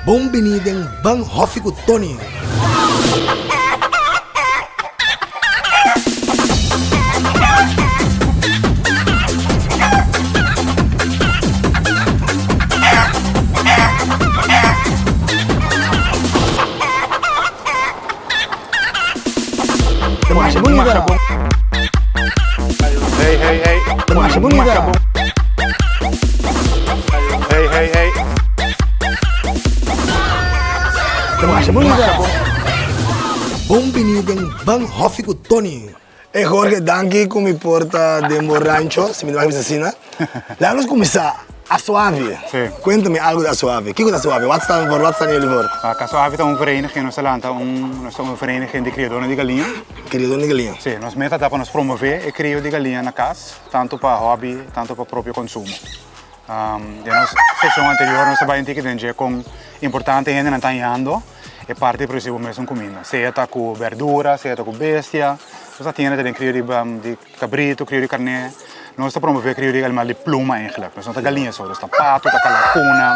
Bon bini den Ban Hòfi ku Tony. Masha bunita. Hey, hey, hey. Masha bunita. Hey, hey, hey. Masha bunita. Bon bini den Ban Hòfi ku Tony. Hey Jorge, danki ku mi por ta den bo rancho, si mi ta bisa asina. Laga nos kuminsá, Asuave. Sí. Kuéntame algu di Asuave. Kiko ta Asuave? Wat staan voor? Wat staan jullie voor? Wak, Asuave ta un vereniging, nos a lanta un, nos ta un vereniging di kriadónan di galiña. Kriadónan di galiña. Sí, nos meta ta pa nos promové e krio di galiña na kas, tantu pa hòbi, tantu pa propio konsumo. Den nos seshon anterior nos a bai un tiki den dje kon importante hendenan ta hañando e parti di produsí bo mesun kuminda, sea ta ku bèrdura, sea ta ku bestia. Nos a tende ta den krio di kabritu, krio di karné. Nos ta promové krio di animal di pluma eigentlik. Nos no ta galiña so, nos ta patu, ta kalakuna.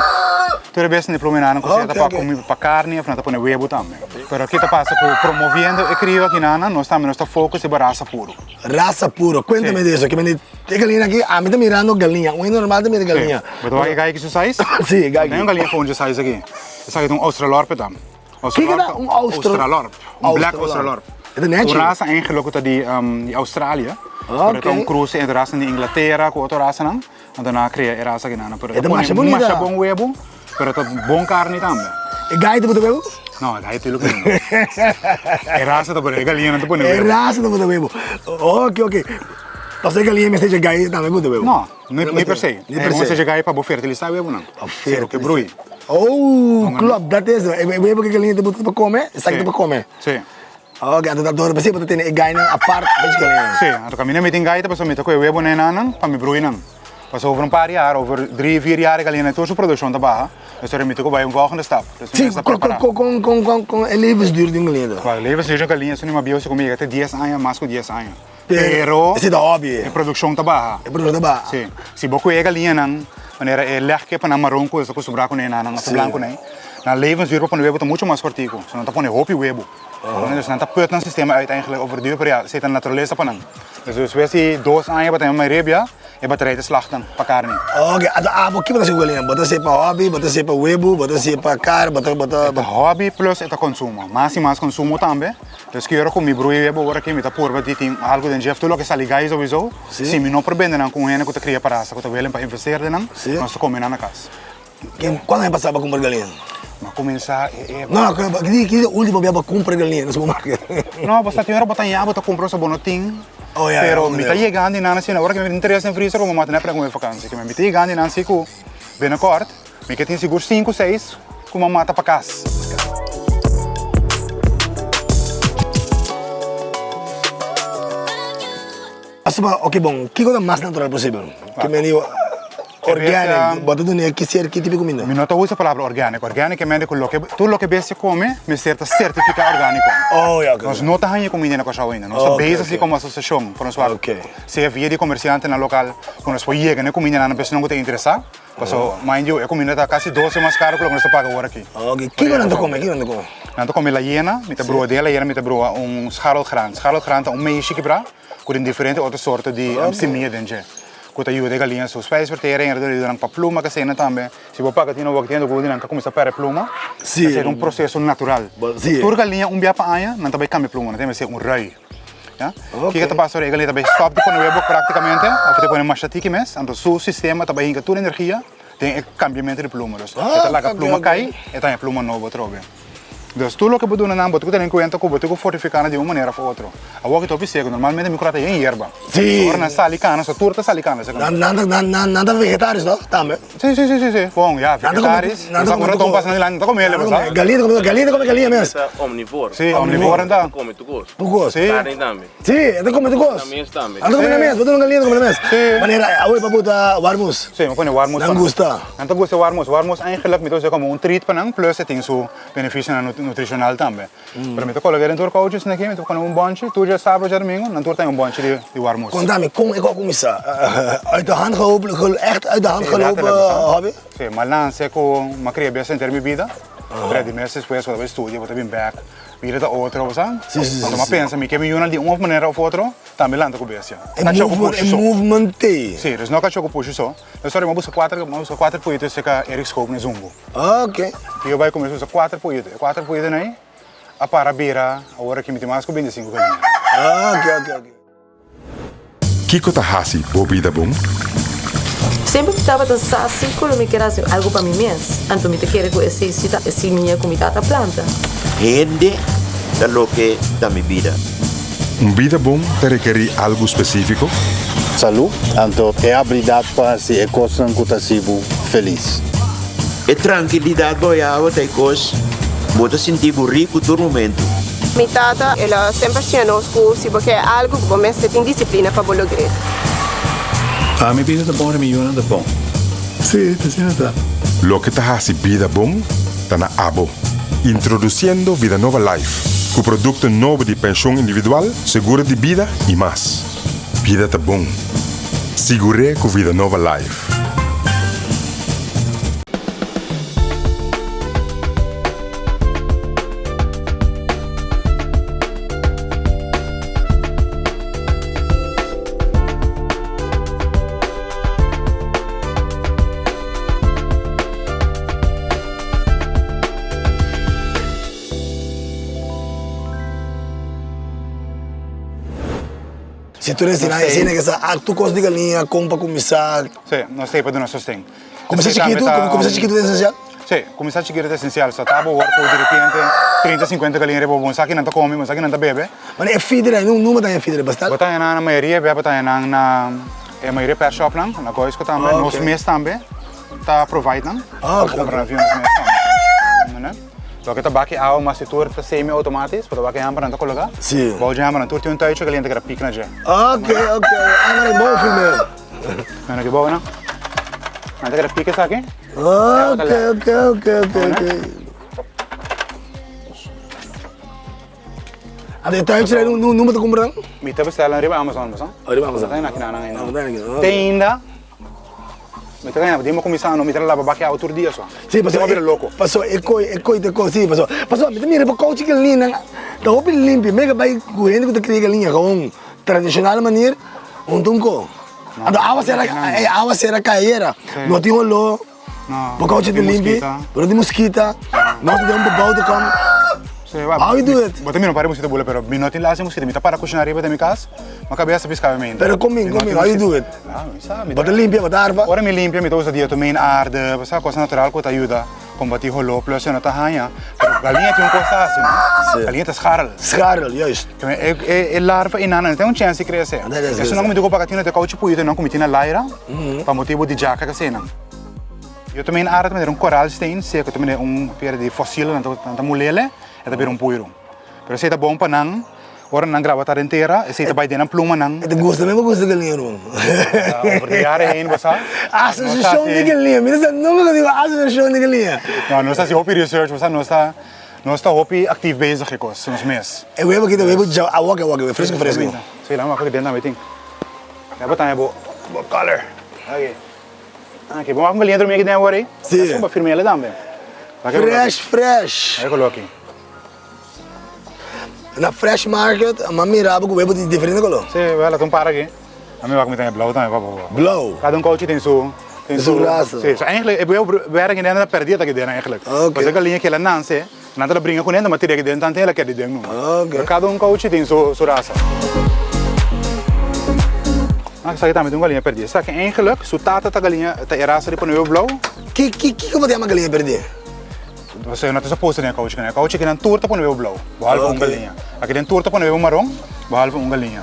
Tur e bestia di pluma nan ku sea ta pa kumi pa karni òf nan ta pone webu tambe. Pero ki ta pasa ku promoviendo e krio akinan nos tambe nos ta focus riba rasa puru. Rasa puro, cuéntame de eso, que mende e galiña aki, ami ta mirando galiña, un hende normal ta mira galiña. Sí, bo ta wak e gai ki su size? Sí, e gai ki. No tin un galiña ku un size aki. Esaki ta un Australorp e ta. Kiko ta un Australorp? Un black Australorp. E ta nechi. Un rasa eigenlijk ku ta di Australia. Pero e ta un cruce entre rasa di Inglatera ku otro rasanan. Anto nan a krea e rasa akinan. E ta masha bunita. Masha bon webu, pero ta bon karni tambe. E gai ta pone webu? No, e gai tuurlijk no. E rasa ta pone, e galiña nan ta pone webu. E rasa ta pone webu. Ok, ok. Pasobra e galiña mester dje gai tambe pone webu? No, ni per se. Ni per se. Mester dje gai pa bo fertilisa webunan. Pa fertilisa. Ke brui. Oh, klopt, dat is het. E webu ku e galiña ta pone pa kome, esaki ta pa kome. Si. Ok, anto ta dor p'esei bo ta tene e gainan apart pa dje galiña. Si, anto kaminda mi tin gai ta pasobra mi ta kohe webu na e nannan pa mi brui nan. Pasobra over un par jaar, over dri, vier jaar e galiña tur su produkshon ta baha, dus ora mi ta ku bai un volgende stap. Dus mi Si, mester prepara. kon kon kon kon kon e levensduur di un galiña ta? Wak, levensduur di un galiña esun di mas bieu si ku mi yega te dies aña, mas ku dies aña. Pero Esei ta hobby. e produkshon ta baha. E produkshon ta baha. Si, si bo kohe e galiñanan manera e lègkepanan maron ku ta kustumbrá kuné nan, òf blanku nan, nan levensduur pa pone webu ta muchu mas kòrtiku, so nan ta pone hopi webu. Dus nan ta put nan sistema uit eigenlijk over duur, pero ya, esei ta naturalesa pa nan. Dus despues di dos aña bo ta hema mayoria bia, e baterij ta slag nan pa karni. Oke, anto abo ki bo ta hasi ku galiña? Bo ta hasié pa hobby, bo ta hasié pa webu, bo ta hasié pa kar, bo ta, bo ta. E ta hobby plus e ta konsumo. Mas i mas konsumo tambe. Dus ki ora ku mi brui webu ora aki mi ta purba di tin algu den djef tur loke sali gai souiso. Si mi no por bende nan ku un hende ku ta kria pa rasa ku ta welen pa investeer den nan, nos ta kome nan na kas. Cuando aña pasado bo a cumpra galiña? Mi a cuminsa e e. No, ki ki ultimo bia bo a cumpra galiña na supermarket? No, bo sa tin ora bo ta ya bo ta cumpra oso bo no tin. Oh ya, ya. Pero mi ta yegando di nan asina, ora ki mi tin tres den freezer como mata na prende vakantie. Ki mi ta yegando di nan si ku binnenkort mi ke tin sigur sinku seis ku mi a mata pa kas. Pasobra, oke bon, kiko ta mas natural posibel? Ke men di organic, bo ta duna e kiser ki tipo di kuminda? Mi no ta usa palabra organic. Organic ke men di ku loke, tur loke bestia kome mester ta sertifiká orgániko. Oh, ya, oke. Nos no ta haña e kuminda na Kòrsou ainda. Nos ta bezig si komo asosiashon pa nos wak sea via di komersiantenan lokal ku nos por yega na e kumindanan na personanan ku ta interesá. Paso, mind you, e kuminda ta kasi dos bes mas karo ku loke nos ta paga awor aki. Oke, kiko nan ta kome? Kiko nan ta kome? Nan ta kome layena, mi ta brua den layena mi ta brua un scharrelgraan. Scharrelgraan ta un meishi kibrá ku tin diferente otro sorto di simia den dje, ku ta yuda e galiña su spijsvertering, e ta yuda nan pa pluma kasina tambe. Si bo paga tin awor tin algun di nan ka kuminsá pèrdè pluma, ta ser un proseso natural. Tur galiña un bia pa aña nan ta bai kambia pluma, nan ta mester un rui. Ya. Kiko ta pasa ora e galiña ta bai stòp di pone webo praktikamente, òf e ta pone masha tiki mes, anto su sistema ta bai hinka tur energia den e kambiamentu di pluma. Dus e ta laga pluma kai, e ta haña pluma nobo atrobe. Dus tur loke bo duna nan, bo tin ku tene en kuenta ku bo tin ku fortifiká nan di un manera òf otro. Awor ki ta hopi seku, normalmente mi kura ta yen yerba. Sí. Ora nan sali kana, so tur ta sali kana. Nan, nan, nan, nan, nan ta vegetarios, no? Tambe. Sí, sí, sí, sí, sí. Bon, ya, Nan ta come, vegetarios. nan ta Sa come un tur raton cos. pasa nan dilanti, nan ta come ele, Nan ta bo come sa. Galiña ta come, galiña ta come galiña mes. Ta omnivoro. Sí, omnivoro ta. Ta come tur cos. Tur cos. Sí. Carne tambe. Sí, e ta come tur cos. Na mes tambe. Nan ta come na mes, bo ta un galiña ta come na mes. Sí. Manera, awe pa bo ta warmus. Sí, mi pone warmus Nan pa nan. gusta. Nan ta gusta warmus. Warmus eigenlijk mi ta usa como un treat pa nan, plus e tin su beneficionan nutricional tambe. Pero mi ta coloca den tur couches aki, mi ta pone un bonchi, tur dja sabado dja domingo, nan tur ta un bonchi di warmus. Conta mi, con e cu a cuminsa? Uit de hand gelopen, echt uit de hand gelopen hobby? Si, mi a lansa cu mi a cria bes henter mi bida. Tres di mes despues bo ta bai studia, bo ta bin bek, bida ta otro, bo sa? Si, si, si, Anto mi a si. pensa, mi ke mi yunan di un of manera of otro tambe lanta ku bestia. E Kachó ku movement, pushi e so. movement t'ei. Si, dus no kachó ku pushi so. Dus ora mi a buska kuater, mi a buska kuater puyito serka Eric Schoop na Zumbo. Oké. I yo bai kuminsá usa kuater puyito. E kuater puyitonan ei a para bira awor aki mi tin mas ku 25 galiña. Oké, oké, oké. Kiko ta hasi bo bida bon? Semper mi tabata sa si ku lo mi ker hasi algu pa mi mes, anto mi ta kere ku esei si ta e simia ku mi tata planta. Hende ta loke ta mi bida. Un bida bon ta rekerí algu spesífiko? Salú, anto e abilidat pa hasi e kosnan ku ta hasi bo felis. E trankilidat bo yawa ta e kos bo ta sinti bo riku tur momentu. Mi tata, el a semper siña nos ku si bo ke algu ku bo mester tin disiplina pa bo logr'é. Pa mi bida ta bon ora mi yunan ta bon. Sí, ta asina ta. Loke ta hasi bida bon ta na abo. Introduciendo Vidanova Life, ku produkto nobo di penshon individual, seguro di bida i mas. Bida ta bon. Sigur'é ku Vidanova Life. Si tur esina esina ke sa acto kos di galiña kon pa kuminsá. Sí, nos ta ei pa duna sosten. Kuminsá chikitu, kuminsá chikitu ta esensial? Sí, kuminsá chikitu ta esensial. So ta bo wòrdu ku diripiente trinta, sinkuenta galiña riba bo. Bo sa kinan ta kome, bo sa kinan ta bebe. Mane e feeder ei, numa ta haña feeder basta? Bo ta haña nan na mayoria bia, bo ta haña nan na e mayoria pet shopnan, na Goisco tambe, nos mes tambe ta provide nan. Ah, Bo kumpra nan via nos mes tambe. Loke ta baki awa mas di tur ta semi outomatis, bo ta baki hamper nan ta kologa. Sí. Bou dje hamper nan tur tin un tuitje kaliente ku ta pik na dje. Ok, ok. Ah, mane bon filme. Mira ki bobo nan. Nan ta keda pika esaki. Ok, ok, ok, ok, ok. Ante e tuintje nu nu ta kumpra nan? Mi ta bestela riba Amazon, bo sa? Oh, riba Amazon. No ta na kinan nan ainda. No ta na kinan. Te ainda mi ta gaña, di mi kuminsá no mi ta laba baki awa tur dia so. Sí, paso Mi bira loko. Paso e koi, e koi ta koi, sí, paso. Paso mi ta mira pa kouchi galiña nan ta hopi limpio. Mi a bai ku hende ku ta kria galiña gewoon tradishonal manier. Un tunko. Anto awa sera, e awa sera cayera. No tin olor. Bo caucha ta limpi. Bo no tin mosquita. Nos ta den un bebouw ta kom. How you do it? Bo ta mira un par di mosquito bula pero mi no tin lasi mosquito. Mi ta para cushina riba den mi cas. Mi cabeza pisca mi mente. Pero con mi, con mi, how you do it? Bo ta limpia, bo ta arpa? Ora mi limpia mi ta usa diatomeen aarde, bo sa cosa natural cu ta yuda. Kombatí holó plus e no ta haña. Pero galiña tin un kos ta hasi, no? Sí. Galiña ta scharrel. Scharrel, juist. E, e, e larva einan no tin un chèns di krese. No tin chèns di Esun nan ku mi tin ku paga tin te kouchi puyito nan ku mi tin na laira pa motibu di djaka ka senan. Yo ta meen ara ta mira un koralsteen seku ta mira un piedra di fosil nan ta nan ta mulele e ta bira un puiru. Pero esei ta bon pa nan. Ora nan graba ta den tera, esei ta bai den nan plumanan. E ta gusta, mi gusta galiña ruman. Over de jaren heen bo sa. Asosiashon di galiña, mi no sa nunka ku diba asosiashon di galiña. No, nos ta hasi hopi research, bo sa, nos ta, nos ta hopi actief bezig e kos, nos mes. E webo aki ta webo dja awoke awoke, fresco fresco. Si, lama wak aki den tambe tin. Ya bo taña bo, bo color. Aki. Aki, bo wak un galiña drumi aki den awor ei? Si. Bo firmele tambe. Fresh fresh. Aki kolo aki. Na Fresh Market m'a mira bo ku webo di diferente koló. Sí, wèl, ta un par aki. A mi wak mi ta e blou tambe pa bo. Blou? Kada un kouchi tin su, tin Su rasa. Sí, so eigenlijk e webo wèr aki den ta pèrdí ta aki den eigenlijk. Oké. Pasobra e galiña kila nanse, nan ta bringa kuné, nan ta tira aki den tantu el a keda den numa. Oké. Pero kada un kouchi tin su, su rasa. Esaki tambe tin un galiña pèrdí. Esaki eigenlijk su tata ta galiña, ta e rasa di pone webo blou. Ki, ki, kiko bo ta yama galiña pèrdí? Pasobra no ta suposto den e kouchi kinan. E kouchi kinan tur ta pone bebo blou, behalve un galiña. Aki den tur ta pone bebo maron, behalve un galiña.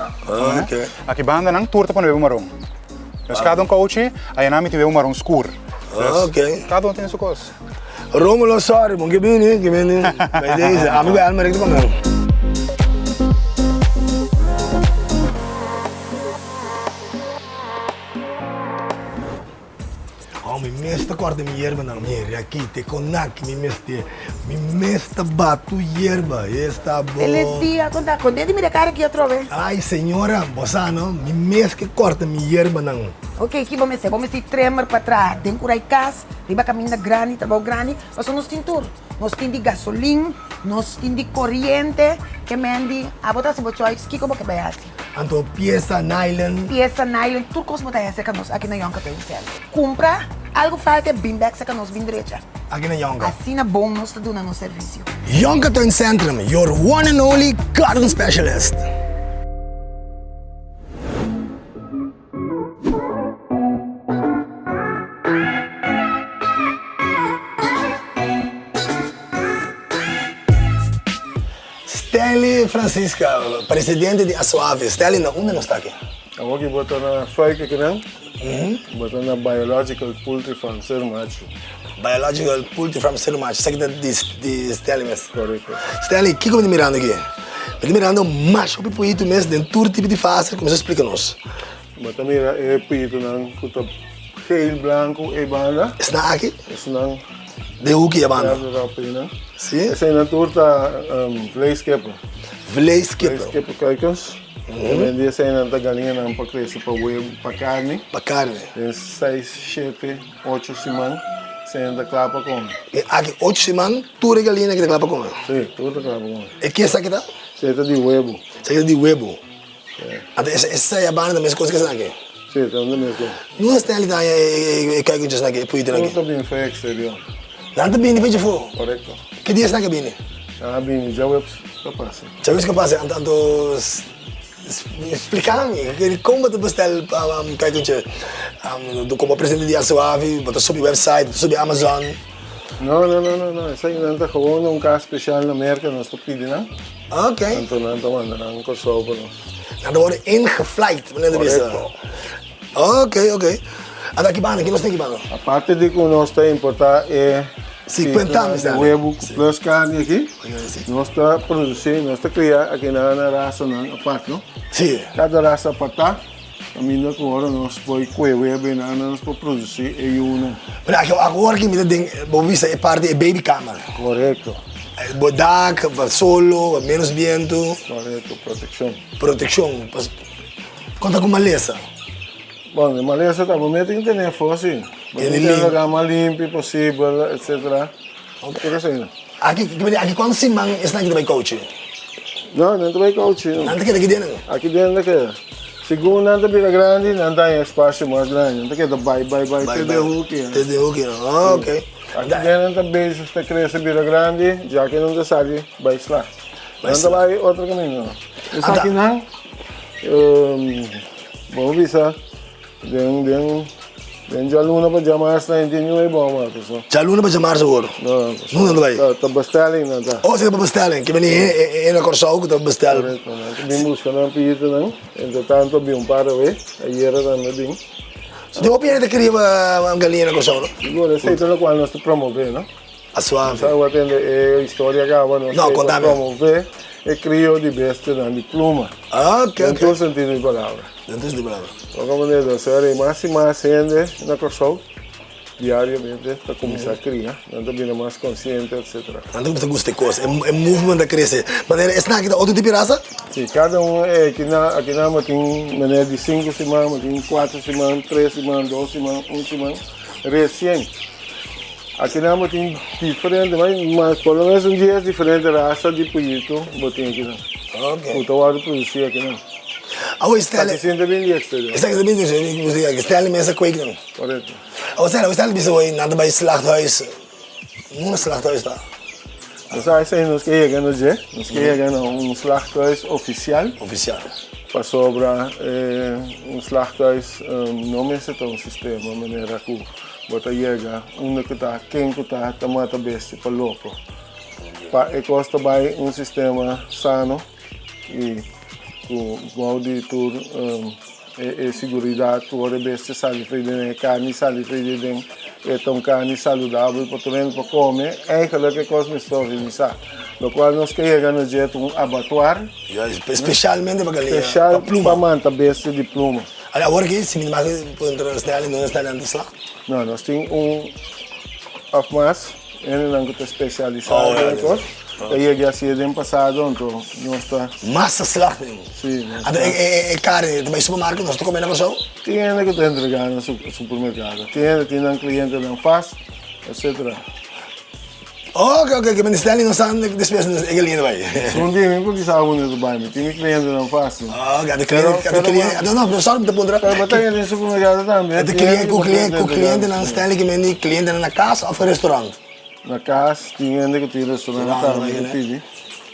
Aki bandanan tur ta pone bebo maron. Dus kada un kouchi a yena miti bebo maron skur. Dus kada un tin su kos. Romulo sorry, bon ke bini, ke bini. Bij deze, ami ku Elmer ta kome. Oh, mi mes ta. kòrta mi yerbanan. Mira aki te konaki mi mester. Mi mes ta batu yerba. Esta bo. Felis dia, kon ta? Kontent di mira kara aki atrobe. Ai señora, bo sa no, mi mes ke kòrta mi yerbanan. Ok, ki bo mester? Bo mester trimmer pa traha den kurai kas, riba kaminda grandi, trabou grandi? Pasobra nos tin tur. Nos tin di gasolin, nos tin di koriente, ke men di, abo ta hasi bo choice, kiko bo ke bai hasi? Anto piesa nylon. Piesa nylon, tur kos bo ta haya serka nos aki na Yonka Tuin Center. Kumpra algu falta e bin bek serka nos bin drecha. Aki na Yonka. Asina bon nos ta duna nos servisio. Yonka Tuin Centrum, your one and only garden specialist. Stanley Francisca, presidente di Asuave. Stanley, na unda nos ta aki? Awor ki bo ta na Fuik akinan, bo ta na Biological Poultry Farm Seru Machu. Biological Poultry Farm Seru Machu, esaki ta di Stanley mes? Korekto. Stanley, kiko bo ta mirando aki? Mi ta mirando masha hopi poyito mes den tur tipo di fase, kuminsá splika nos. Bo ta mira e poyitonan ku ta geel, blanku ei banda? Esnan aki? Esnan. Den hoeki e banda? Si. Eseinan tur ta vleeskippen. Vleeskippen. Vleeskippen kuikens. También di eseinan ta galiñanan pa krese pa webu, pa karni. Pa karni. Den seis, shete, ocho siman eseinan ta kla pa kome. E aki ocho siman tur e galiña aki ta kla pa kome? Si, tur ta kla pa kome. E ke esaki ta? Esei ta di webu. Esaki ta di webu. Anto esei a banda ta mes kos ke esaki? Si, ta banda mes kos. Nunca Stanley ta haña e kuikuntjes aki, e puitu aki? Tur ta bini for exterior. Nan ta bini for djafó? Korekto. Ki dia esnan a bini? Nan a bini djaweps ta pasa. Djaweps ka pasa, anto splika mi, kon bo ta bestel kuikuntje? Komo presidente di Asuavi, bo ta subi website, bo ta subi Amazon? No, no, no, no, no, esaki nan ta gewoon un kas spesial na Merka, nos ta pidi nan. Ok. Anto nan ta manda nan Kòrsou pa nos. Nan ta wòrdu ingeflight, manera ta bisa. Korekto. Ok, ok. Anto aki banda, ki nos tin aki banda? Aparte di ku nos ta importá e Si, kuentami di webu ku plus karni aki, nos ta produsí, nos ta kria aki nan na rasanan apart, no? Si. Kada rasa apartá, kaminda ku ora nos por kue webu einan, nos por produsí e yunan. Pero aki awor aki mi ta den, bo bisa e parti e baby kamer. Korekto. Bo dak, pa solo, pa menos bientu. Korekto, protekshon. Protekshon, pas kontra ku malesa. Bon, e malesa ta bo mester tin tene afó si. Bo tin tene lugar mas limpi posibel, etcetera. Tur esei. Aki, aki kuantu siman esnan aki ta bai kouchi? No, nan ta bai kouchi no. Nan ta keda aki den? Aki den ta keda. Segun nan ta bira grandi, nan ta haña espasio mas grandi. Nan ta keda bai, bai, bai te den hoeki. Te den hoeki, no. Ok. Aki den nan ta bezig ta krese bira grandi, djaki nan ta sali bai sla. Nan ta bai otro kaminda no. Esakinan, bo bisa den den den djaluna pa djamars nan tin niun e bon mata so. Djaluna pa djamars awor? No. Nunca nan ta bai? Ta bestelling nan ta. Oh, ta bestelling. Ke bini e na Kòrsou ku ta bestel. Korekto. Nan ta bin buska nan piditonan. Entre tanto a bin un par awe. Ayera tambe a bin. So tin hopi hende ta kria galiña na Kòrsou no? Sigur, esei ta lokual nos ta promove no. A suave. Sa bo a tende e historia kaba nos No, ta kontami. promove e krio di bestianan di pluma. Ah, ok, Den ok. tur sentido di palabra. Den tur sentido di palabra. Loke manera nos a rei mas i mas hende na Kòrsou diariamente ta kuminsá kria, nan ta bira mas konsiente etcetera. Nan ta kuminsá gusta e kos, e movement ta krese. Manera esnan aki ta otro tipo di rasa? Si, kada un e akinan akinan bo tin manera di sinku siman, bo tin kuater siman, tres siman, dos siman, un siman, resien. Akinan bo tin diferente, mas por lo menos un dies diferente rasa di pollito bo tin akinan. Ok. Ku ta wòrdu produsí akinan. Awe Stanley. Esaki sin ta bin di exterior. Esaki ta bin di exterior. Stanley mes a kweek nan. Korekto. Awe Stanley, awe Stanley bisa hoy nan ta bai slachthuis. Nunca slachthuis ta? Nos a esei nos ke yega na dje. Nos ke yega na un slachthuis ofisial. Ofisial. Pasobra un slachthuis no mester ta un sistema manera ku Bo ta yega unda ku ta ken ku ta ta mata bestia pa loko. Pa e kos ta bai un sistema sano i ku bou di tur e siguridat ku ora e bestia sali for den e karni sali for di den e ta un karni saludabel pa tur hende pa kome. Eigenlik e kos mester organisá. Lokual nos ke yega na dje ta un abatuar. Spesialmente pa galiña, Spesial pa pluma. Pa manta bestia di pluma. Awor aki si mi mag puntra Stanley no Stanley nan ta slaag? No, nos tin un of mas hendenan ku ta spesialisá den e kos. Ta yega hasié den pasado, anto nos ta. Mas ta slaag den. Sí, nos ta. Anto e karni ta bai supermarket, nos ta kome na Kòrsou? Tin hende ku ta entregá na supermerkado, tin hende tin nan klientenan fast, etcetera. Ok, ok, ok, Stanley no sa despues e galiña ta bai. Sun di mi por kisa unda ta bai, mi tin mi clientenan facil. Ok, ata cliente, ata cliente, no, no, sorry mi ta puntra. Pero bo ta hende den supermercado tambe. Ata cliente, cu cliente, cu clientenan Stanley ki mendi clientenan na cas of restaurant? Na cas, tin hende cu tin restaurant tambe cu pidi.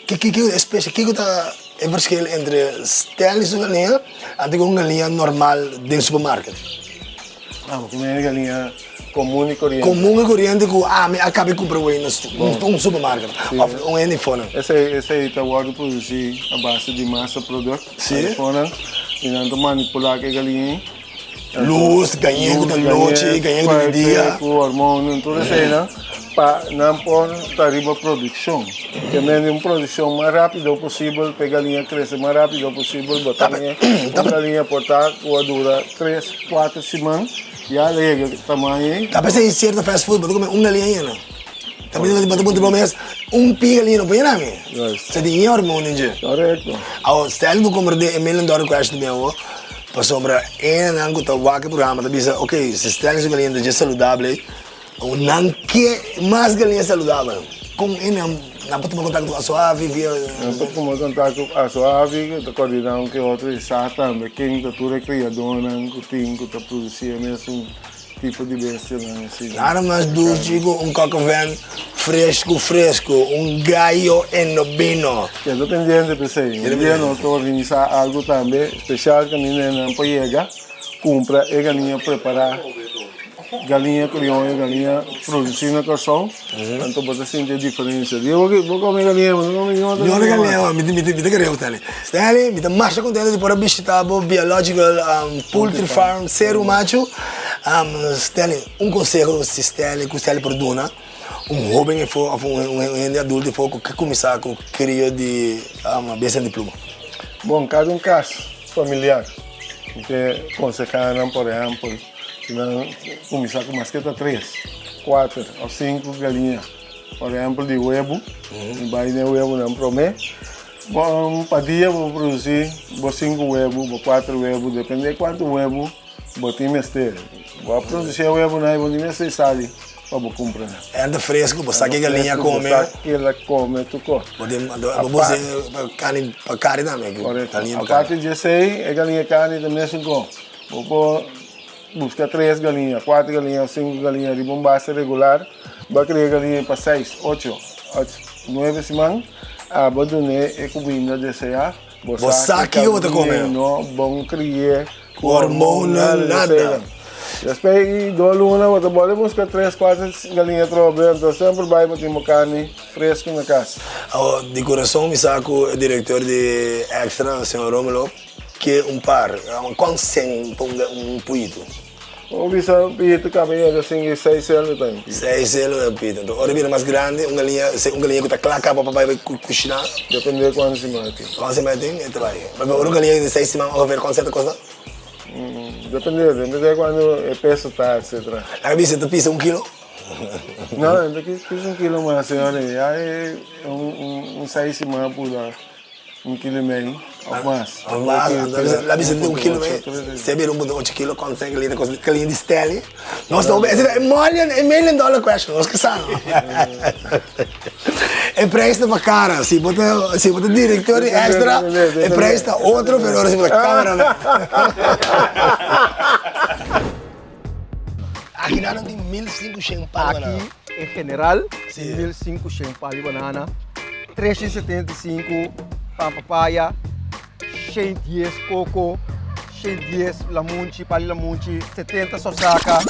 Ki, ki, ki especie, kiko ta e verschil entre Stanley su galiña anto cu un galiña normal den supermarket? Ah, bo come galiña comun y coriente. Comun y coriente cu ami a caba di cumpra wey na un supermarket of un hende fonan. Esey, esey ta wordo produci a base di masa product. Si. Fonan y nan ta manipula cu e galiña ey. Luz, gañe cu ta nochi, gañe cu ta di dia. Cu hormonen, tur eseynan pa nan por ta riba produccion. Ke mende un produccion mas rapido posibel pa e galiña crece mas rapido posibel, bo ta mira un galiña por ta cu a dura tres, cuater siman ya el a yega e tamaño ey. Ta p'esey cierto fast food bo ta come un galiña yena. Ta p'esey bo ta puntra bo mes un pia galiña no por yena mi. Sa tin e hormon den dje. Correcto. Awor stel bo comprende e million dollar question mi awor pasobra enanan cu ta wak e programa ta bisa ok si Stanley su galiña ta dje saludable ey Nan ke mas galiña saludabel. Kon e nan nan por tuma kontakto ku Asoavi via. Nan por tuma kontakto ku Asoavi ku ta koordiná un ke otro i sa tambe ken ta tur e kriadónan ku tin ku ta produsí e mesun tipo di bestianan asina. Nada mas dushi ku un kòkòvèn fresku fresku, un gayo endobino. Keda pendiente p'esei. Un dia nos ta organisá algu tambe spesial kaminda nan por yega kumpra e galiña prepará. Galiña krioyo, galiña produsí na Kòrsou, anto bo ta sinti e diferensia. Di bo bo kome galiña, bo no kome ningun otro galiña mas. Mi mi ta kere Stanley. Stanley, mi ta masha kontento di por a bishita bo biological poultry farm Seru Machu. Stanley, un konseho si Stanley ku Stanley por duna un hoben efo òf un hende adulto efo ku ke kuminsá ku krio di bestia di pluma. Bon, kada un kas familiar mi ke konsehá nan, por ehèmpel. Si nan kuminsá ku maske ta tres, kuater òf sinku galiña, por ehèmpel di webu, mi bai den webunan promé. Bo pa dia bo por produsí bo sinku webu, bo kuater webu, dependé kuantu webu bo tin mester. Bo a produsí e webunan i bo no mester sali pa bo kumpra nan. E ta fresku, bo sa ke galiña kome. Bo sa ke el a kome tur kos. Bo tin, bo por hasi karni pa kari tambe. Korekto. Aparte di esei, e galiña karni ta mesun kos. Bo por buska tres galiña, kuater galiña, sinku galiña riba un base regular. Bo a kria galiña pa seis, ocho, nuebe siman. Abo dun'é e kuminda deseá. Bo sa kiko bo ta kome. No bon kri'é ku hormonnan, nada. Despues di dos luna bo ta bolbe buska tres, kuater galiña atrobe. Anto semper bai bo tin bo karni fresku na kas. Awor, di kurason mi sa ku e direktor di Extra, señor Romulo, Ke un par, kon sen pa un puitu? Un bisa un puitu kaba yega sin di seis selo ta un puitu. Seis selo ta un puitu. Enton ora bira mas grandi un galiña, un galiña ku ta kla kaba pa bai kushiná. Depende kuantu siman e tin. Kuantu siman e tin e ta bai. Pero ora un galiña di seis siman ongeveer kuantu sel ta kosta? Depende, depende kuantu e peso ta etcetera. Laga bisa e ta pisa un kilo? No, e ta pisa un kilo mas señor, ya e un seis siman a pura. Un kilo i mei of mas. Of mas, la bisa un kilo i mei, si a bira 1.8 kilo, kon sèn kelita kos kelita di Stanley. Nos ta hopi, esei ta e million, e million dollar question, nos ke sa no. E prijs ta pa kara, si bo ta, si bo ta director di Extra, e prijs ta otro, pero ora si bo ta cameraman. Aki nan tin 1500 palo banana. Aki en general 1500 palo banana, 375 pan papaya, 110 koko, 110 lamunchi, palo lamunchi, 70 sosaka.